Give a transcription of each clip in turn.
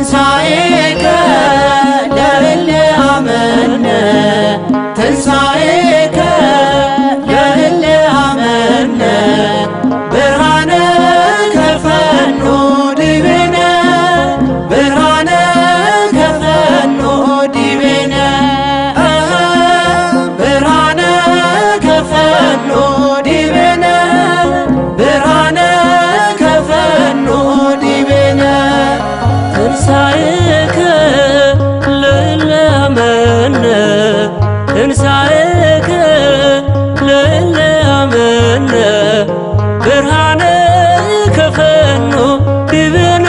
ትንሣኤከ ለእለ አመነ፣ ትንሣኤከ ለእለ አመነ፣ ብርሃነከ ፈኑ ዲቤነ፣ ብርሃነከ ፈኑ ዲቤነ፣ ብርሃነከ ፈኑ ዲቤነ፣ ብርሃነከ ፈኑ ዲቤነ። ትንሣኤከ ለእለ አመነ፣ ትንሣኤከ ለእለ አመነ፣ ብርሃነከ ፈኑ ዲቤነ፣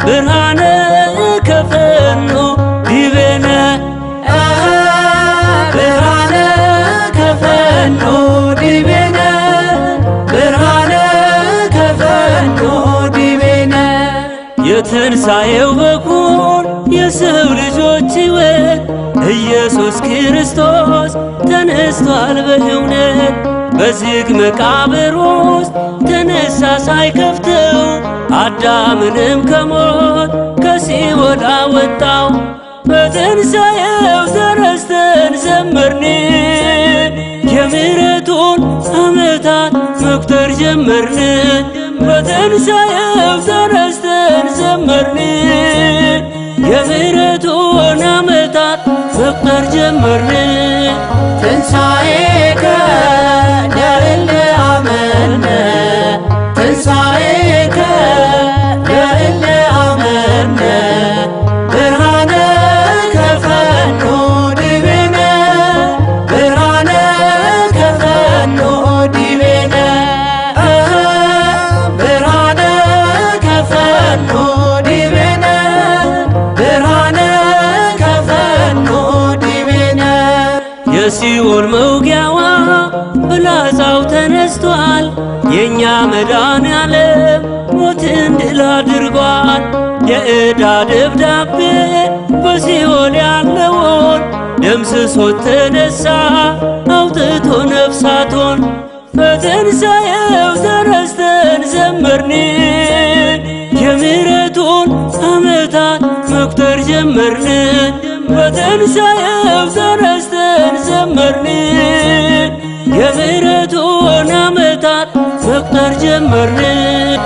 ብርሃነከ ፈኑ ዲቤነ። ብርሃነከ ፈኑ ዲቤነ፣ ብርሃነከ ፈኑ ዲቤነ። የትንሣኤው በኩር፣ የሰው ልጆች ሕይወት፣ ኢየሱስ ክርስቶስ ተነስቷል በእውነት። በዝግ መቃብር ውስጥ ተነሳ ሳይከፍተው፣ አዳምንም ከሞት ከሲኦል አወጣው። በትንሣኤው ተነስተን ዘመርን፣ የምሕረቱን ዓመታት መቁጠር ጀመርን። በትንሣኤው ተነስተን ዘመርን፣ የምሕረቱን ዓመታት መቁጠር ጀመርን። ትንሣኤከ ለእለ አመነ፣ ትንሣኤከ ለእለ አመነ፣ ብርሃነከ ፈኑ ዲቤነ፣ ብርሃነከ ፈኑ ዲቤነ፣ ብርሃነከ ፈኑ ዲቤነ፣ ብርሃነከ ፈኑ ዲቤነ። የሲኦል መውጊያዋ ፍላጻው ተነስቷል። የእኛ መድኃኔዓለም ሞትን ድል አድርጓል። የዕዳ ደብዳቤ በሲኦል ያለውን ደምስሶት ተነሳ አውጥቶ ነፍሳቱን። በትንሣኤው ተነስተን ዘመርን፣ የምሕረቱን ዓመታት መቁጠር ጀመርን። በትንሣኤው ተነስተን ዘመርን፣ የምሕረቱን ዓመታት መቁጠር ጀመርን።